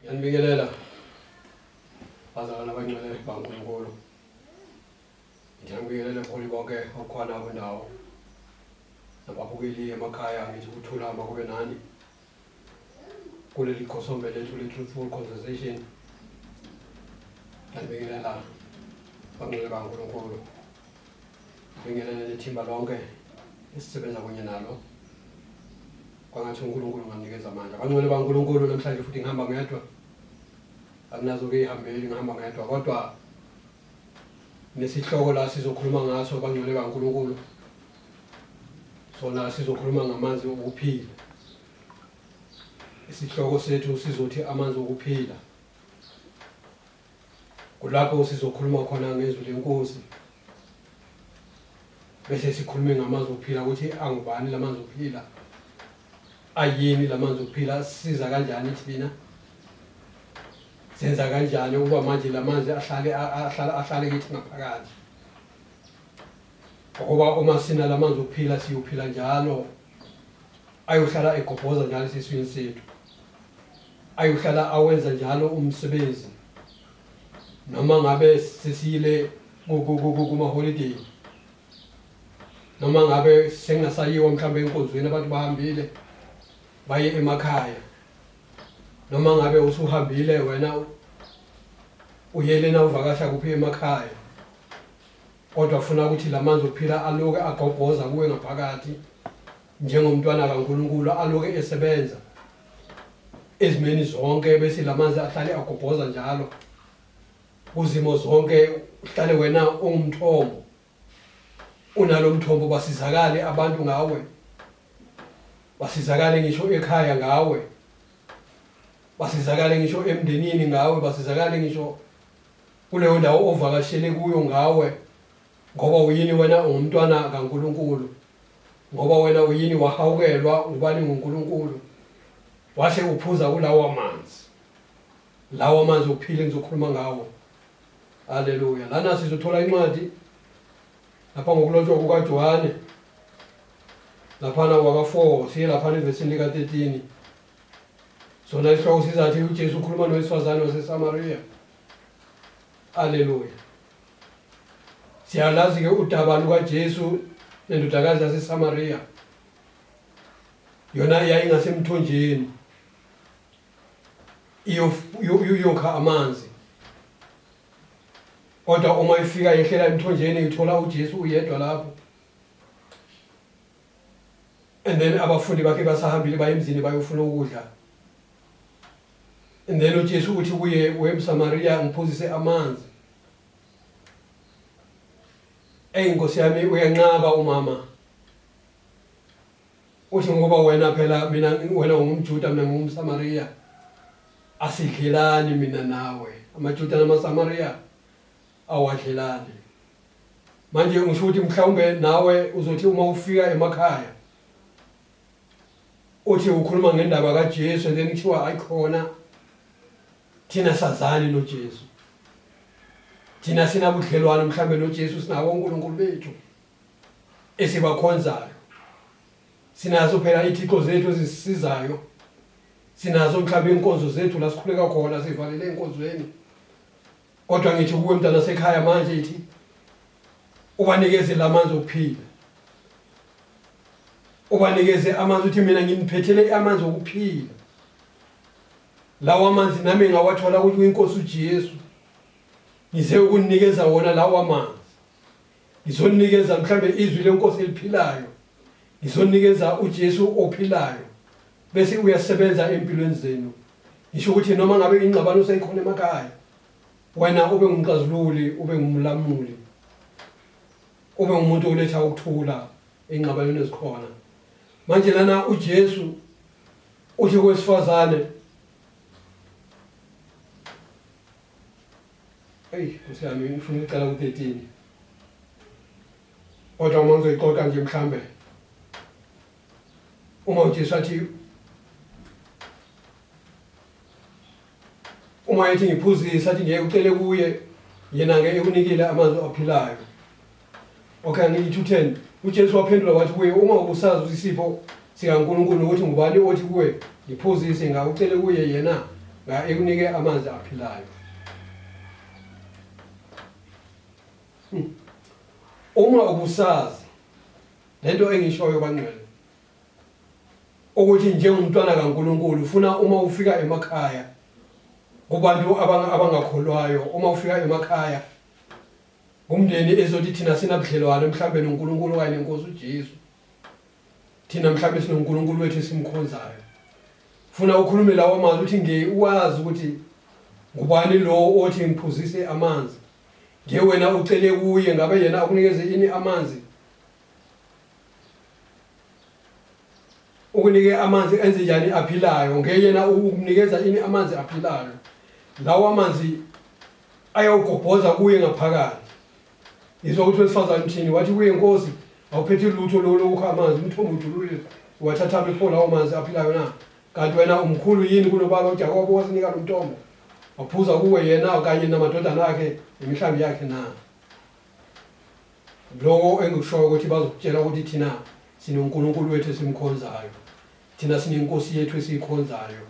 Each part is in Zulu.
Ngiyanibingelela bazalwane abangcwele baNkulunkulu. Ngiyanibingelela mholi bonke okhona kwindawo nababukeli emakhaya ngithi ukuthula makube nani kuleli khosombe lethu le-Truthful Conversation. Ngiyanibingelela bangcwele baNkulunkulu. Ngibingelele nethimba lonke esisebenza kunye nalo. Kwangathi uNkulunkulu unganikeza amandla. Bangcwele baNkulunkulu namhlanje futhi ngihamba ngedwa. Anginazo-ke ihambeli ngihamba ngedwa kodwa nesihloko la sizokhuluma ngaso bangcwele baNkulunkulu. Sona sizokhuluma ngamanzi okuphila. Isihloko sethu sizothi amanzi okuphila. Kulapho sizokhuluma khona ngezwi lenkosi bese sikhulume ngamanzi okuphila ukuthi angubani lamanzi okuphila ayini lamanzi okuphila siza kanjani thina senza kanjani ukuba manje lamanzi ahlale ahlale ahlale kithi ngaphakathi ngokuba uma sina lamanzi okuphila siyophila njalo ayohlala egobhoza njalo esiswini sethu ayohlala awenza njalo umsebenzi noma ngabe sesiyile kuma-holiday noma ngabe sengasayiwa mhlawumbe enkonzweni abantu bahambile baye emakhaya noma ngabe usuhambile wena uyelena uvakasha kuphi emakhaya kodwa funa ukuthi lamanzi okuphila aloke agobhoza kuwe ngaphakathi njengomntwana kaNkulunkulu aloke esebenza ezimeni zonke bese lamanzi ahlale agobhoza njalo kuzimo zonke uhlale wena ungumthombo unalo mthombo basizakale abantu ngawe basizakale ngisho ekhaya ngawe basizakale ngisho emndenini ngawe basizakale ngisho kuleyo ndawo ovakashele kuyo ngawe ngoba uyini wena ungumntwana kaNkulunkulu ngoba wena uyini wahawukelwa ngubani nguNkulunkulu wase uphuza kulawa manzi lawa manzi okuphila engizokhuluma ngawo haleluya lana sizothola incwadi lapha ngokulotshwa kukaJohane laphana waka-4 siye laphana evesini lika-13 sona isihloko sizathi uJesu ukhuluma nowesifazane waseSamariya aleluya Siyalazi-ke udaba lukaJesu nendodakazi yaseSamariya. Yona yayingasemthonjeni iyokha amanzi. Kodwa uma ifika yehlela emthonjeni ithola uJesu uyedwa lapho. And then abafundi bakhe basahambile baye emzini bayofuna ukudla. And then uJesu uthi kuye, wemSamariya ngiphuzise amanzi. Eyi Nkosi yami uyanqaba umama. Uthi ngoba wena phela mina wena ungumJuda mina ngingumSamariya. Asidlelani mina nawe. AmaJuda namaSamariya awadlelani. Manje ngisho ukuthi mhlawumbe nawe uzothi uma ufika emakhaya uthi ukhuluma ngendaba kaJesu and then kuthiwa ayikhona Thina sazani noJesu. Thina sinabudlelwano mhlambe noJesu sinabo oNkulunkulu bethu esibakhonzayo. Sinazo phela ithixo zethu ezisisizayo. Sinazo mhlambe inkonzo zethu la sikhuleka khona sivalele enkonzweni. Kodwa ngithi kuwe mntana sekhaya manje ithi ubanikeze lamanzi okuphila. Ubanikeze amanzi uthi mina nginiphethele amanzi okuphila. Lawa manzi nami ngawathola ukuthi uyiNkosi uJesu. Ngize ukunikeza wona lawa manzi. Ngizonikeza mhlambe izwi lenkosi eliphilayo. Ngizonikeza uJesu ophilayo. Bese uyasebenza empilweni zenu. Ngisho ukuthi noma ngabe ingxabano seyikhona emakhaya, wena ube ngumxazululi, ube ngumlamuli. Ube ngumuntu oletha ukuthula engxabanweni ezikhona. Manje lana uJesu Uthi kowesifazane, eyi nkosi yami ngifuna ukucela ku-13 kodwa uma ngizoyixoxa nje mhlambe uma uJesu athi uma ethi ngiphuzise athi ngeke ucele kuye yena ngeke ekunikile amazwi aphilayo okay ngithi u-10 uJesu waphendula wathi kuye uma ubusazi ukuthi isipho sikaNkulunkulu ukuthi ngubani othi kuwe ngiphuzise ngawucele kuye yena Ekunike amanzi aphilayo. Uma ubusazi lento engishoyo bangcwele ukuthi njengomntwana kaNkuluNkulu ufuna uma ufika emakhaya kubantu abangakholwayo, uma ufika emakhaya kumndeni ezothi thina sinabudlelwane mhlambe noNkulunkulu kanye nenkosi uJesu, thina mhlambe sinoNkulunkulu wethu esimkhonzayo, funa ukhulume lawo mazwi uthi nge uwazi ukuthi ngubani lo othi ngiphuzise amanzi, nge wena ucele kuye ngabe yena akunikeze ini amanzi, ukunike amanzi enze njani aphilayo, nge yena ukunikeza ini amanzi aphilayo, lawo amanzi ayawugobhoza kuye ngaphakathi. Ngizwa ukuthi wesifazane uthini, wathi kuye, Nkosi, awuphethe lutho lo lokukha amanzi, umthombo ujulile, uwathathaphi pho lawo manzi aphilayo na? Kanti wena umkhulu yini kunobaba uJakobe owasinika lo mthombo, waphuza kuwe yena kanye namadodana akhe nemihlambi yakhe na? Lokho engikushoyo ukuthi bazokutshela ukuthi thina sinoNkulunkulu wethu esimkhonzayo, thina sinenkosi yethu esiyikhonzayo,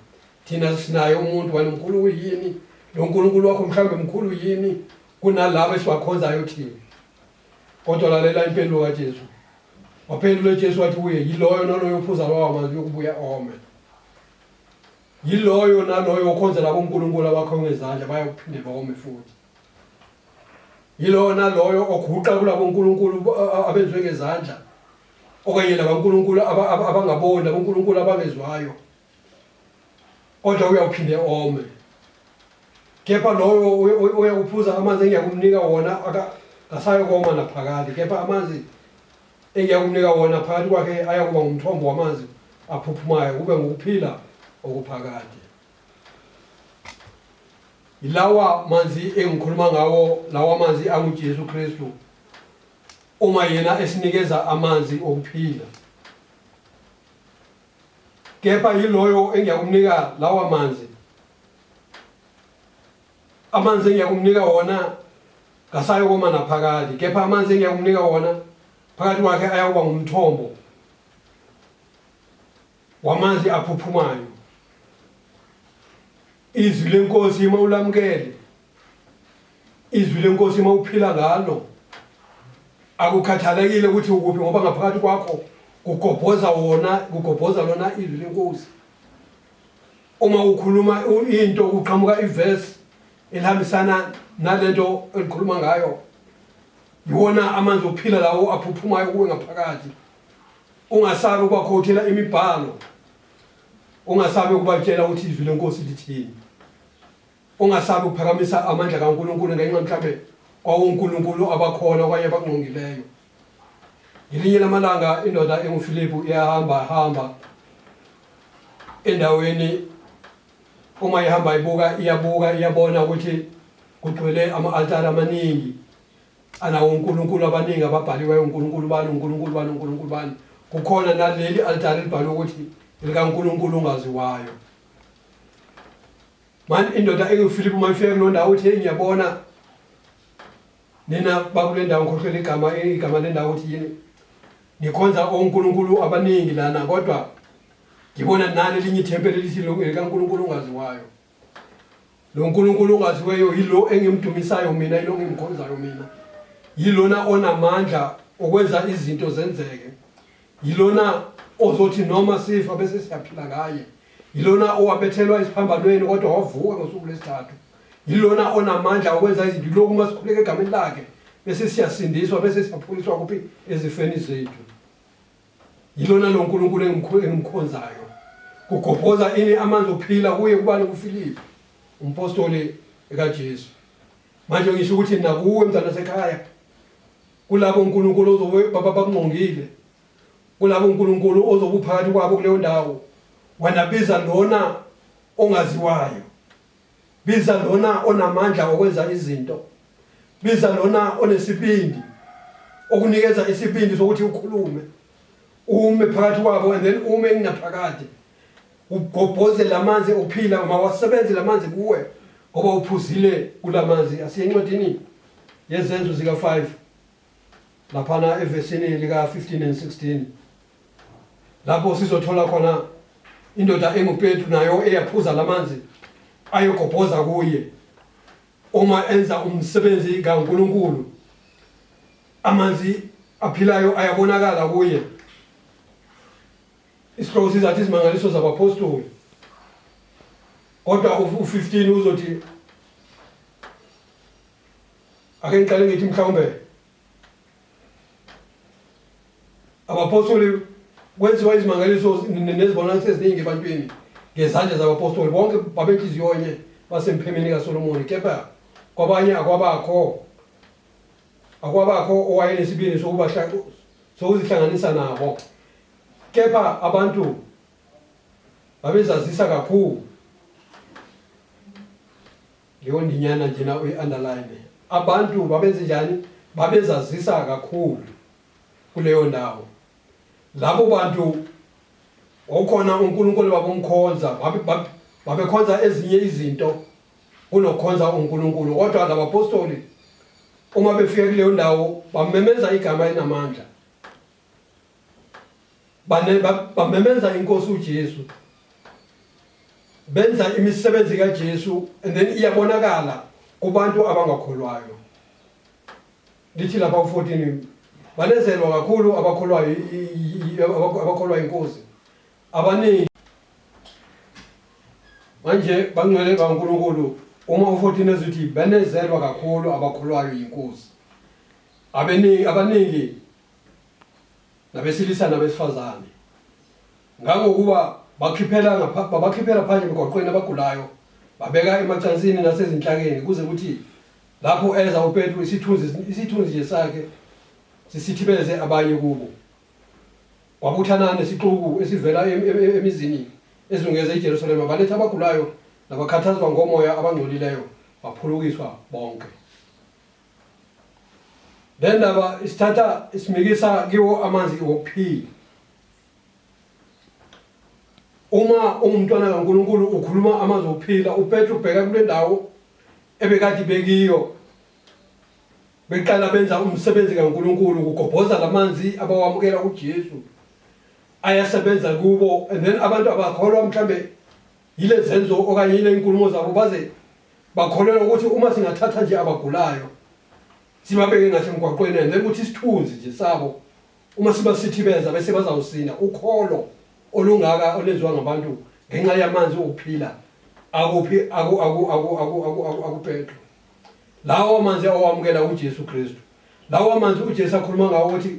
thina sinaye umuntu, wena mkhulu uyini? Lo Nkulunkulu wakho mhlawumbe mkhulu yini kunalabo esibakhonzayo thina? Kodwa lalela impendulo kaJesu. Waphendula uJesu wathi kuye, yiloyo naloyo ophuza lawa manzi uyokubuya ome. Yiloyo naloyo okhonza labo nkulunkulu abakho ngezandla bayokuphinde bome futhi. Yiloyo naloyo oguqa kulabo nkulunkulu abenziwe ngezandla okanye labankulunkulu abangaboni, labonkulunkulu abangezwayo, kodwa uyawuphinde ome. Kepha loyo uyakuphuza amanzi engiyakumnika wona akasayokoma naphakade, kepha amanzi engiyakumnika wona phakathi kwakhe ayakuba ngumthombo wamanzi aphuphumayo, kube ngukuphila okuphakade. Yilawa manzi engikhuluma ngawo, lawa manzi anguJesu Kristu, uma yena esinikeza amanzi okuphila. Kepha yiloyo engiyakumnika lawa manzi, amanzi engiyakumnika wona kasayokoma naphakade, kepha amanzi engiyakumnika wona phakathi kwakhe ayakuba ngumthombo wamanzi aphuphumayo. Izwi lenkosi uma ulamukele, izwi lenkosi uma uphila ngalo, akukhathalekile ukuthi ukuphi, ngoba ngaphakathi kwakho kugobhoza wona, kugobhoza lona izwi lenkosi. Uma ukhuluma into kuqhamuka ivesi elihambisana nalento elikhuluma ngayo, yiwona amanzi okuphila lawo aphuphumayo kuwe ngaphakathi. Ungasabi ukubakhothela imibhalo, ungasabi ukubatshela ukuthi izwi lenkosi lithini, ungasabi ukuphakamisa amandla kaNkulunkulu ngenxa mhlambe kwawonkulunkulu abakhona okanye abakungqongileyo. Ngelinye lamalanga indoda enguFilipu iyahamba hamba endaweni, uma ihamba ibuka, iyabuka iyabona ukuthi kugcwele ama-altare amaningi anawo uNkulunkulu abaningi ababhaliweyo, uNkulunkulu bani, uNkulunkulu bani, uNkulunkulu bani. Kukhona naleli altare elibhalwe ukuthi likaNkulunkulu ongaziwayo. Manje indoda enguFilipu uma ifika kulo ndawo uthi, hey, ngiyabona nina bakule ndawo, ngikhohlwe igama igama lendawo ukuthi yini, nikhonza onkulunkulu abaningi lana, kodwa ngibona nani elinye ithempeli elithi likaNkulunkulu ongaziwayo. Lo Nkulunkulu ongaziweyo yilo engimdumisayo mina, yilo engimkhonzayo mina, yilona onamandla okwenza izinto zenzeke, yilona ozothi noma sifa bese siyaphila ngaye, yilona owabethelwa esiphambanweni kodwa wavuka ngosuku lwesithathu, yilona onamandla okwenza izinto, yilokhu uma sikhuleka egameni lakhe bese siyasindiswa, bese siyaphuliswa kuphi ezifeni zethu. Yilona lo Nkulunkulu engimkhonzayo. Kugobhoza ini amanzi okuphila kuye kubani? KuFilipu umpostoli kaJesu. Manje ngisho ukuthi nakuwe mntana sekhaya, kulabo uNkulunkulu ozobe babakungqongile, kulabo uNkulunkulu ozobe uphakathi kwabo kuleyo ndawo, wena biza lona ongaziwayo, biza lona onamandla okwenza izinto, biza lona onesibindi, okunikeza isibindi sokuthi ukhulume, ume phakathi kwabo, and then ume ingaphakade, ugobhoze lamanzi okuphila, mawasebenze lamanzi kuwe ngoba uphuzile kulamanzi. Asiye encwadini yeZenzo zika-5 laphana evesini lika-15 and 16, lapho sizothola khona indoda enguPetru nayo eyaphuza lamanzi. ayogobhoza kuye uma enza umsebenzi kaNkulunkulu. Amanzi aphilayo ayabonakala kuye. Isihloko sizathi izimangaliso zabaphostoli, kodwa u-15 uzothi ake ngiqale ngithi mhlawumbe Abapostoli kwenziwa izimangaliso nezibonakaliso eziningi ebantwini ngezandla zabapostoli bonke babenhliziyonye basemphemeni kaSolomoni kepha kwabanye akwabakho akwabakho owayenesibindi sokuzihlanganisa nabo kepha abantu babezazisa kakhulu Leyo ndinyana njena uyi-underline. Abantu babenze njani? Babezazisa kakhulu kuleyo ndawo. Labo bantu wawukhona uNkulunkulu babomkhonza, babekhonza ezinye izinto kunokhonza uNkulunkulu. Kodwa labapostoli uma befika kuleyo ndawo bamemeza igama elinamandla. Bamemeza inkosi uJesu. Benza imisebenzi kaJesu and then iyabonakala kubantu abangakholwayo. Lithi lapha u-14 banezelwa kakhulu abakholwayo abakholwa inkosi abaningi manje bangcwele kaNkulunkulu uma u-14 ezithi banezelwa kakhulu abakholwayo yinkosi abaningi abaningi nabesilisa nabesifazane Ngangokuba bakhiphela babakhiphela phandle emigwaqweni abagulayo, babeka emacansini nasezinhlakeni, kuze kuthi lapho eza uPetru isithunzi isithunzi nje sakhe sisithibeze abanye kubo. Kwabuthana nesixuku esivela emizini ezungeze iJerusalema, baletha abagulayo nabakhathazwa ngomoya abangcolileyo, baphulukiswa bonke. Le ndaba isithatha isimikisa kiwo amanzi wokuphila. Uma ungumntwana kaNkulunkulu ukhuluma amazwi okuphila. UPetru ubheka kule ndawo ebekade bekiyo beqala benza umsebenzi kaNkulunkulu kugobhoza lamanzi abawamukela kuJesu ayasebenza kubo and then abantu abakholwa mhlambe yile zenzo okanye yile inkulumo zabo baze bakholelwa ukuthi uma singathatha nje abagulayo sibabeke ngasemgwaqweni and then ukuthi isithunzi nje sabo Uma sibasithibeza bese bazawusinda. Ukholo olungaka olwenziwa ngabantu ngenxa yamanzi okuphila akuphi aku aku aku aku aku aku akuPetro. Lawo manzi awamukela uJesu Kristu. Lawo manzi uJesu akhuluma ngawo ukuthi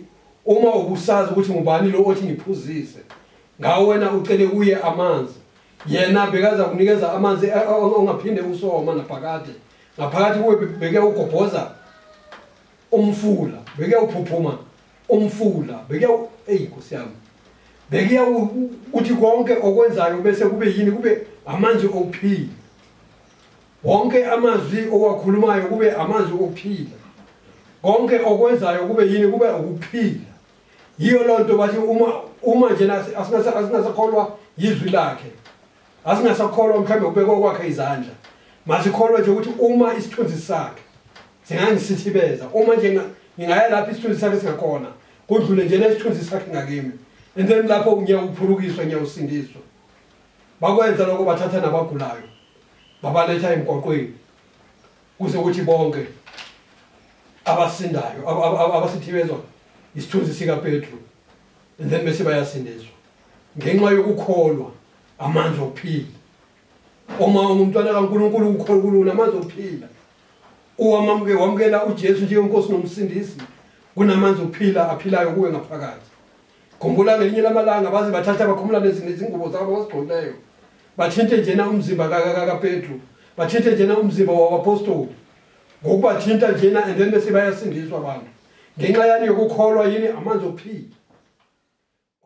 uma ubusazi ukuthi ngubani lo othi ngiphuzise ngawo wena ucele kuye amanzi yena bekaza kunikeza amanzi ongaphinde usoma naphakade ngaphakathi kuwe beke ugobhoza umfula bekuyawuphuphuma umfula bekuya eyi nkosi yami bekuya ukuthi konke okwenzayo bese kube yini kube amanzi okuphila wonke amazwi owakhulumayo kube amazwi okuphila konke okwenzayo kube yini kube ukuphila yiyo loo nto bathi uma uma nje asingasakholwa yizwi lakhe Asingasakholwa mhlawumbe ukubekwa kwakhe izandla. Masikholwe nje ukuthi uma isithunzi sakhe singangisithibeza, uma nje ngingaya lapho isithunzi sakhe singakhona, kudlule nje nesithunzi sakhe ngakimi. And then lapho ngiyawuphulukiswa, ngiyawusindiswa. Bakwenza lokho bathatha nabagulayo babaletha emgwaqweni kuze kuthi bonke abasindayo abasithibezwa isithunzi sikaPetru and then bese bayasindiswa ngenxa yokukholwa amanzi okuphila. Uma ungumntwana kaNkulunkulu ukukholwa unamanzi okuphila. Uwamamke wamukela uJesu njengenkosi nomsindisi kunamanzi okuphila aphilayo kuwe ngaphakathi. Khumbula ngelinye lamalanga baze bathatha bakhumula nezingubo zabo abazigqokileyo. Bathinte njena umzimba kaPetru, bathinte njena umzimba wabapostoli. Ngokubathinta njena and then bese bayasindiswa abantu. Ngenxa yani yokukholwa yini amanzi okuphila.